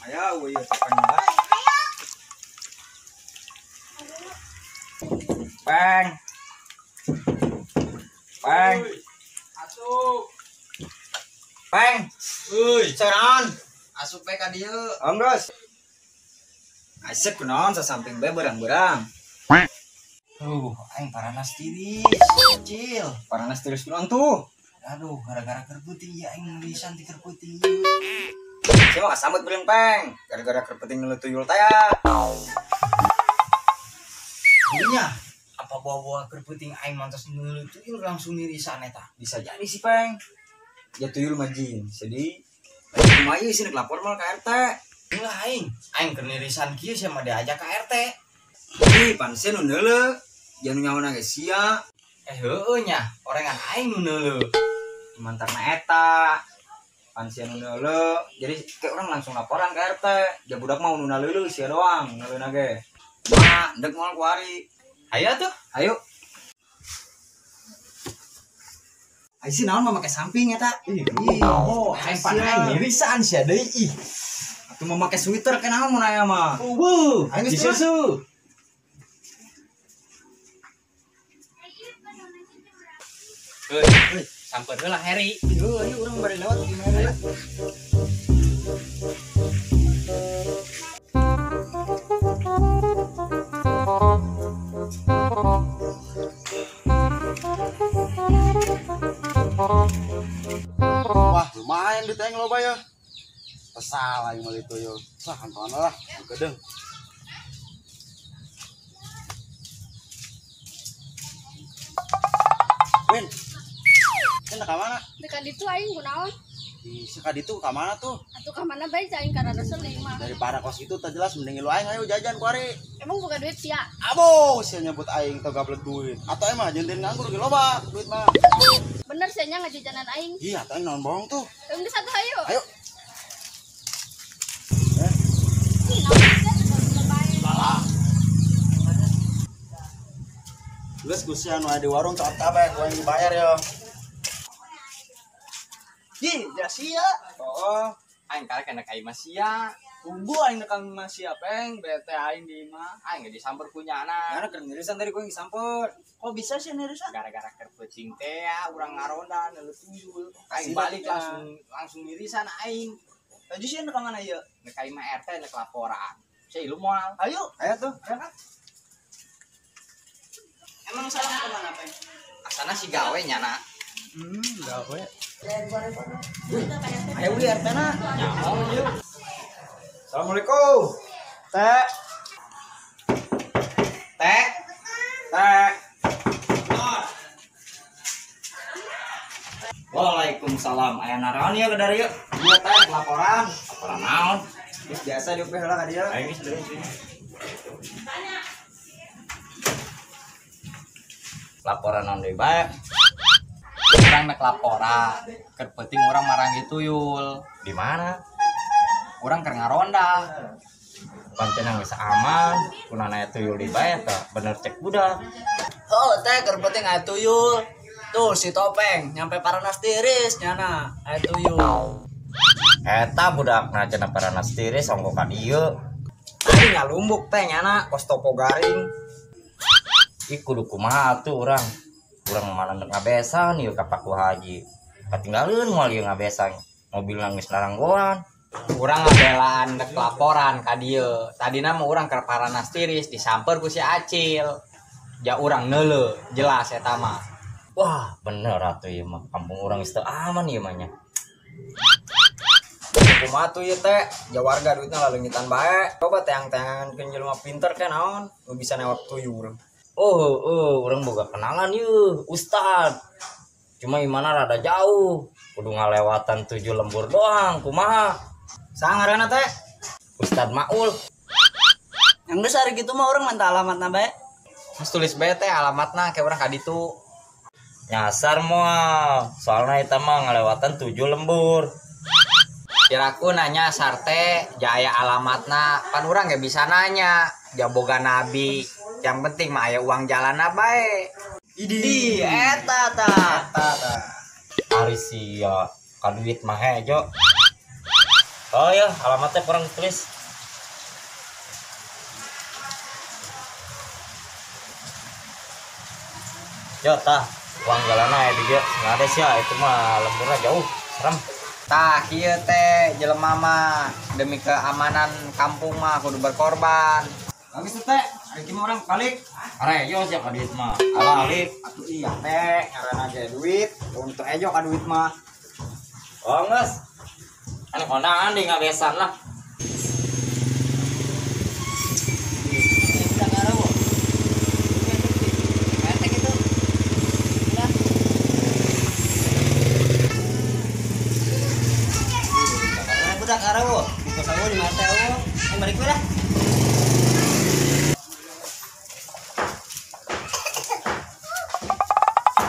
Ayo ieu topeng lah. Peng. Peng. Asup. Peng. Euy, Ceran. Asup bae ka dieu. Enggeus. Asep kunaon sasamping bae berang-berang. Aing paranas tiris, kecil. Paranas tiris kunaon tuh? Aduh, gara-gara kerputing ya aing nulisan di kerputing. Saya mah kasambut beureum peng, gara-gara kerputing nu tuyul teh ya. Nya, apa bawa-bawa kerputing aing mantos nu tuyul langsung nirisan eta. Bisa jadi sih peng. Ya tuyul mah jin, sedih. Kumaha ieu sih lapor mal ka RT. Lah aing, aing keur nirisan kieu sia mah diajak ka RT. Ih, pan sia nu neuleu. Jangan nyaho ge sia. Heueuh nya, orengan aing nu neuleu. Mantarna eta. Pan sia nu neuleu, jadi kayak orang langsung laporan ke RT. Ja budak mah nu naleuleuh sia doang neuleuna ge. Mah, ndek moal ku ari. Ayo tuh. Ayo. Ai si naon mah make samping eta? Ih, oh, aing pan aing nirisan sia deui ih. Atuh mah make sweater ke naon mun aya mah. Eueuh, Aing geus disusu. Heuy, samper heula Heri. Ayo, ayo urang bari lewat gimana lah. Wah, lumayan duit aing loba ya. Kesal aing meuli tuyul. Sah kantoan lah, gedeung. Win. Kan ka mana? Dekat ditu aing kunaon? Ih, ka ditu ka mana tuh? Atuh ka mana bae aing karena seling mah. Daripada kos itu tak jelas mending lu aing ayo jajan ku ari. Emang buka duit sia? Abo, sia nyebut aing teu gablek duit. Atau emang jentin nganggur ge loba duit mah. Bener sia nya ngajajanan aing. Iya, atuh aing naon bohong tuh. Geus atuh ayo. Ayo. Ih, naon sia teu bae. Geus ku sia nu aya di warung cokot kabeh ku aing dibayar yo. Ji, sia. Oh, aing karek kana ka imah sia. Tunggu aing ka imah sia peng, bete aing di imah. Aing ge disamper ku nyana. Nyana keur nirisan tadi ku yang disamper. Kok bisa sih nirisan? Gara-gara kerpeuting teh ya, urang ngaronda neuleuh tuyul. Aing balik langsung nirisan aing. Tadi sih ka mana ieu? Nek ka imah RT nek laporan. Sia ilu moal. Ayo, ayo tuh. Ayo kan. Emang salah ka mana peng? Asana si gawe nyana. Gawe. Ayo uli RT na. Nyaho ieu. Assalamualaikum. Teh. Teh. Teh. Waalaikumsalam. Aya naraon ieu ke dari ieu? Ieu teh laporan. Laporan naon? Geus biasa diupeh heula ka dieu. Aing geus deui sih. Laporan naon deui bae? Urang nek laporan, keur peuting urang maranggi tuyul. Di mana? Urang keur ngaronda. Pancen geus aman, kunana aya tuyul di bae teh, bener cek budak. Oh, teh keur peuting aya tuyul. Tuh si topeng nyampe paranas tiris nyana aya tuyul. Eta budakna cenah paranas tiris ongko ka dieu. Tadi ngalumbuk teh nyana kos topo garing. Ih kudu kumaha atuh urang. Urang mana nek ngabesan ieu ka Paku Haji. Katinggaleun moal ieu ngabesan. Mobilna geus naranggoan. Urang ngabelaan nek laporan ka dieu. Tadina mah urang keur paranas tiris disamper ku si Acil. Ja urang neuleuh jelas eta mah. Wah, bener atuh ieu mah. Kampung urang geus teu aman ieu mah nya. Kumaha tuh ieu teh? Ja warga duitna laleungitan bae. Coba teang-teangan keun jelema pinter ke naon nu bisa newak tuyul. Oh, urang boga kenalan yeuh, ustad. Cuma imana rada jauh. Kudu ngalewatan 7 lembur doang, kumaha? Saha ngaranna teh? Ustad Maul. Yang geus hari kitu mah urang manta alamatna bae. Geus tulis bae teh alamatna ke urang ka ditu. Nyasar moal, soalna eta mah ngalewatan 7 lembur. Kiraku nanya sarte jaya alamatna, pan urang ge bisa nanya, ja boga nabi. Yang penting mah aya uang jalanna bae. Idi, eta ta. Eta ta. Ari sia, ka duit mah hejo. Oh ya, alamatnya kurang tulis. Yo tah, uang jalanna di dieu nggak ada sih ya, itu mah lemburnya jauh, serem. Tah kieu teh jelema mah demi keamanan kampung mah kudu berkorban. Bagus teh, ari kieu mah urang balik. Are yo siap ka duit mah. Balik. Atuh iya teh, ngaranna ge duit, untuk ejo ka duit mah. Oh geus. Ane kondangan di ngabesan lah. Budak arah di kos di mata yang balik lah.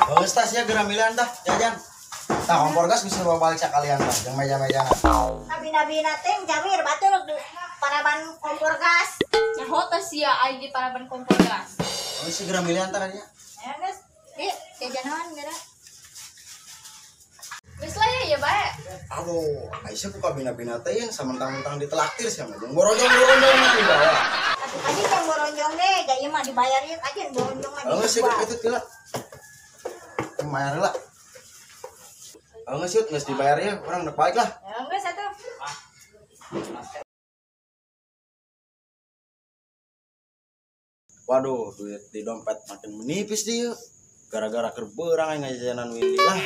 Oh, tas ya geura milihan tah, jajan. Tah kompor gas bisa bawa balik sekalian tah, jeung meja-mejana. Abi-nabina teh jawir batur paraban kompor gas. Nyaho teh sia aing di paraban kompor gas. Oh, si geura milihan tah kadinya. Ya geus, di jajanawan geura. Geus lah ya, ya bae. Aduh, Aisyah ku kabina-bina teh yang samentang-mentang ditelaktir sia mah jeung boronjong-boronjong mah dibawa. Atuh aja yang boronjong deh, da ieu mah dibayar ieu aja yang boronjong mah. Oh, sih itu tila. Lumayan lah. Oh, geus yut, geus dibayar ya, urang udah balik lah. Ya geus atuh. Waduh, duit di dompet makin menipis dia. Gara-gara keur beurang aing ngajajanan Windy lah.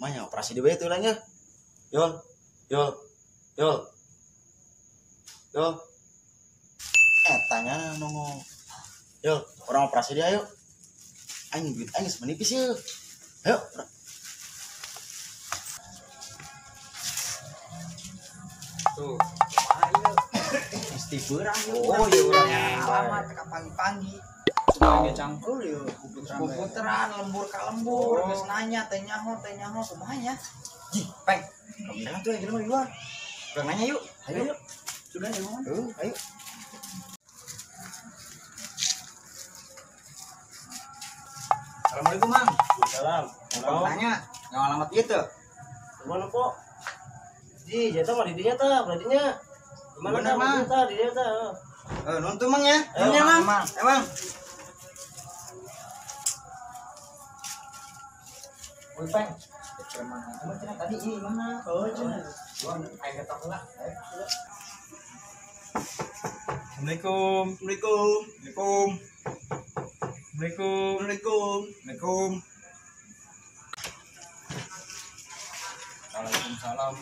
Manya operasi di bae tuh ya. Yol, yol, yol, yol. Tanya nongol. Yol, orang operasi dia ayo. Aing duit aing geus menipis ya. Ayo. Tuh. Ayo. Mesti beurang yeuh. Oh, iya urang alamat ka pagi-pagi. Supaya cangkul yeuh kuputeran lembur ka lembur geus nanya teh nyaho kumaha nya. Jih, peng. Kamu tuh yang jelema di luar. Urang nanya yuk. Ayo. Sudah ya, Mang. Ayo. Assalamualaikum, Mang. Salam. Mau tanya, yang alamat ieu teu? Mana po? Ji, jatuh mah di dinya tah, berartinya. Gimana Bener, Mang? tah, di dinya tah. Eh, nonton Mang ya. Ayo, Ini Mang. Emang. Woi, Peng. Emang cenah tadi ieu mana? Oh, cenah. Aing ketok heula. Assalamualaikum. Assalamualaikum. Assalamualaikum. Assalamualaikum. Assalamualaikum. Assalamualaikum. Waalaikumsalam.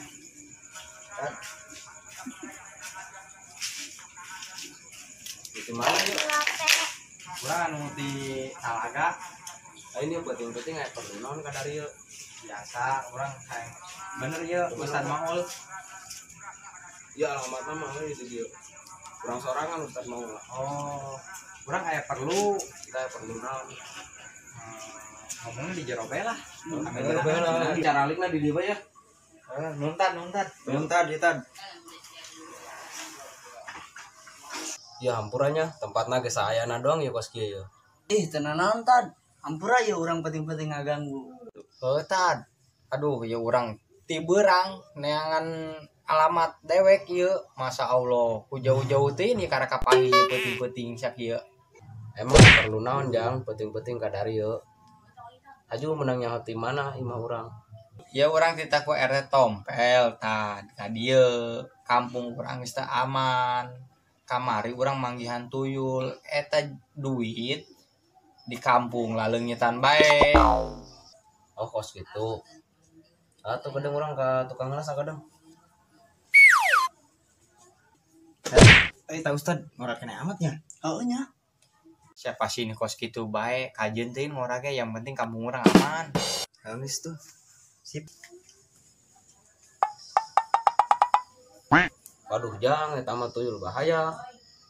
Di mana yuk? Urang anu di Talaga. Ini penting-penting aya perlu naon ka dari ieu. Biasa urang hayang bener ieu Ustad Maul. Ya alamatna mah we di dieu. Urang sorangan Ustad Maul lah. Oh, urang aya perlu Kita aya perlu naon. Ngomongnya di jero bae lah. Jero bae lah. Cara alik lah di dieu bae ya. Nuntan, nuntan. Nuntan, ditan. Ya hampurannya tempatna geus saayana doang ya kos kieu ya. Ih, teu naon tad. Hampura ya urang penting-penting ngaganggu. Heuh tad. Aduh, ya urang ti beurang neangan alamat dewek ieu. Masa Allah, ku jauh-jauh teh ini karena kapanggih ieu peuting-peuting sakieu. Emang perlu naon jang penting-penting ka dari ieu. Aju menang nyaho ti mana imah urang. Ya urang titah ku RT Tompel tad ka dieu. Kampung urang geus teu aman. Kamari urang manggihan tuyul eta duit di kampung laleungitan bae. Oh kos gitu. Atuh kadang urang ka tukang ngelas kadang. Eh, tahu Ustad, ngora kena amatnya. Heeh nya. Siapa sih ini kos gitu bae, kajeun teuing ngora ge yang penting kampung urang aman. Habis tuh. Sip. Waduh jang eta mah tuyul bahaya.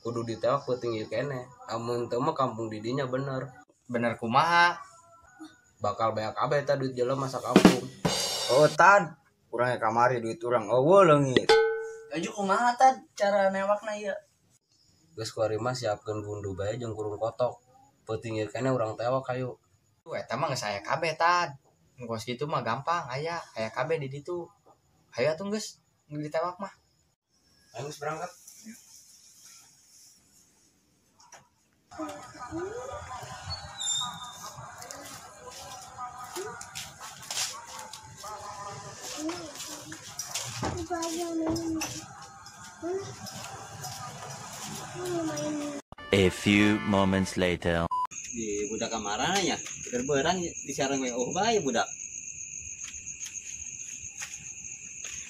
Kudu ditewak peuting ieu keneh. Amun teu mah kampung di dinya bener. Bener kumaha? Bakal banyak kabeh eta duit jelema masa kampung. Oh, tad. Urang kamari duit urang eueuh leungit. Aju kumaha tad cara newakna ieu? Geus kuari mah siapkeun gundu bae jeung kurung kotok. Peuting ieu keneh urang tewak hayu. Tuh eta mah geus aya kabeh tad. Kos kitu mah gampang aya, aya kabeh di ditu. Hayu atuh geus ditewak mah. Ayo geus berangkat. A few moments later. Di budak kamarana nya, keur beurang di sareng we oh bae budak.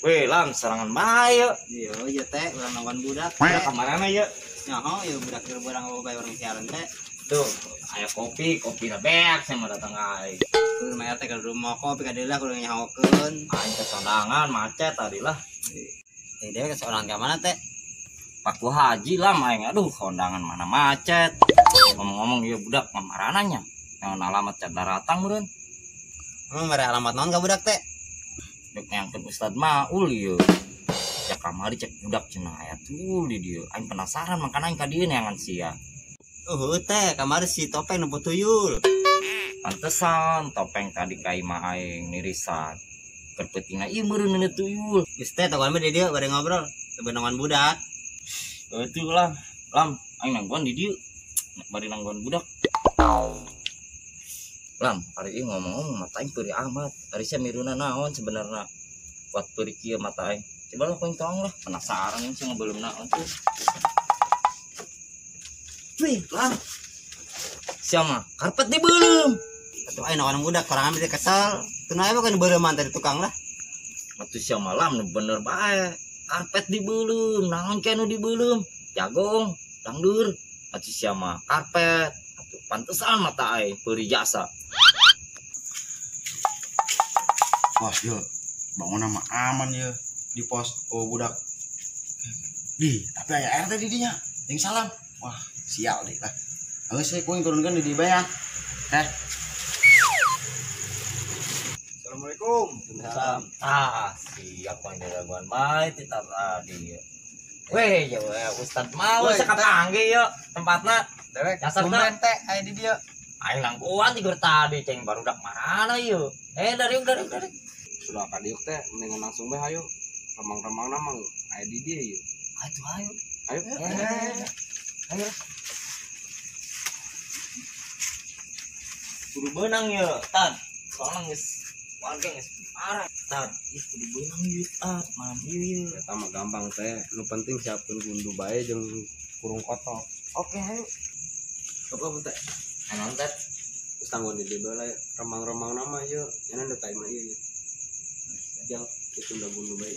Weh, lam serangan bae yeuh. Iya, ieu teh urang nongkon budak. Budak kamarana yeuh. Nyaho ieu budak keur beurang oh bae urang siaran teh. Tuh, aya kopi, kopi na beak saya mah datang aing. Kudu mah teh keur rumah kopi kadeula kudu nyahokeun. Aing teh sondangan macet tadi lah. Eh, dia ke seorang ka mana teh? Paku Haji lah aing, aduh kondangan mana macet. Ngomong-ngomong ieu budak kamarana nya. Yang alamat can daratang meureun. Emang mere alamat naon ka budak teh? Dek nyangkeun Ustad Maul ieu. Ya kamari cek budak cenah aya tuh di dieu. Aing penasaran makana aing ka dieu neangan sia. Teh kamari si Topeng nempo tuyul. Pantesan Topeng tadi ka imah aing nirisan. Keur peutingna ieu meureun neuneu tuyul. Geus teh tokoan mah di dieu bade ngobrol, teu budak. Itu lah, lam aing nangguan di dieu. Bari nangguan budak. Lam, hari ini ngomong-ngomong mata aing peurih amat. Hari sia miruna naon sebenarnya. Buat peurih kieu mata aing. Coba lah poin tong lah, penasaran yang sih belum naon tuh. Wih, lam. Siapa? Karpet di belum. Atuh aing nangguan budak sorangan teh kesel. Teu naon kan beureuman tadi tukang lah. Atuh sia malam nu bener bae. Karpet di belum, naon ke nu di belum. Jagong, dangdur. Atuh sia mah karpet. Atuh pantesan mata aing peurih jasa. Wah, yo, bangun mah aman ya di pos oh budak. Di, tapi aya RT di dinya. Yang salam. Wah, sial deh lah. Geus saya kuing turunkan di dieu bae ya. Teh. Assalamualaikum. Waalaikumsalam. Ah, siap yang jagoan bae ti tadi. Weh, ya Ustad mau sakapanggih yeuh tempatna. Dewek Kasarna teh aya di dieu. Aing nangguan tigur tadi ceng barudak mana yeuh. Eh dari dari. Sudah ka diuk teh mendingan langsung bae hayu. Remang-remangna mah aya di dieu yeuh. Atuh ayo. Ayo. Ayo. Kudu beunang yeuh, Tan. Soalnya geus warga geus parah. Tan, ih kudu beunang yeuh, Tan. Malam ieu yeuh. Eta mah gampang teh. Nu penting siapkeun gundu bae jeung kurung kotok. Oke, ayo. Apa teh? Anon teh. Geus tangguan di dieu bae remang-remangna mah ieu nya deuk ka imah ieu yeuh. Jang ditunda gundu bae.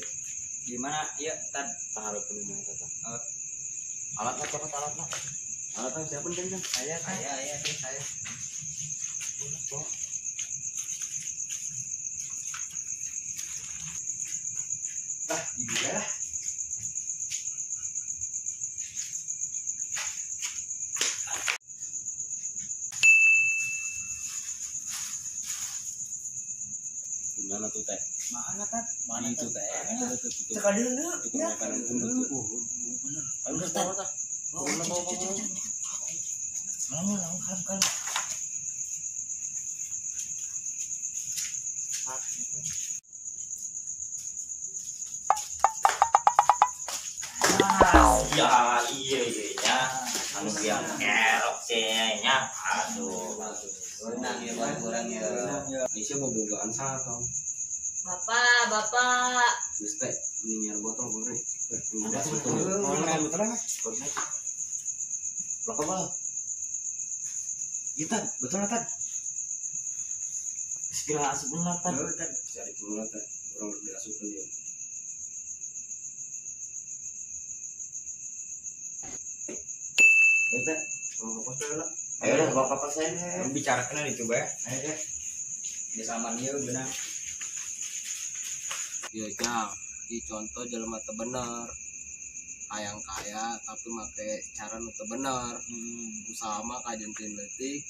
Di mana ieu Tan? Sahareupeun imah eta tah. Alatna copot alatna. Alatna siapkeun kan, Jang? Aya, aya, aya, saya. Lah, dibuka lah. Mana tuh teh? Mana tat? Mana itu teh? Cek dulu. Ya. Bener. Ayo tat. Oh, cek. Kalem, kalem, kalem. Ya, iya iya. Anu yang kerok sih nya. Aduh. Kurang ya, kurang ya. Aisyah mau bogaan saha tong? Bapak, bapak. Geus teh, mending botol gore. Blok apa? Iya Tan, betul lah Tan. Segera asupin lah Tan. Cari dulu lah Tan, orang udah diasupin dia. Ayo Teh, mau ke pos lah. Ayo dah, bawa ke pos saya. Lu bicarakan dicoba ya. Ayo Teh. Di saman ieu beunang. Ya jang, di contoh jelema teu bener. Hayang kaya tapi make cara nu teu bener. Usaha mah kajen tin leutik,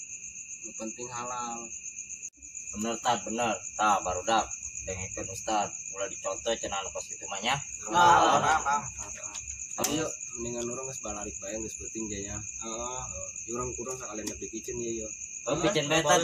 nu penting halal. Bener Tad, bener. Tah barudak dengekeun Ustad, ulah dicontoh cenah anu kos kitu mah nya. Nah, Ayo, mendingan urang geus balarik bae geus penting ge nya. Heeh, urang kurang sakalian di kitchen ieu. Oh, kitchen bae Tad.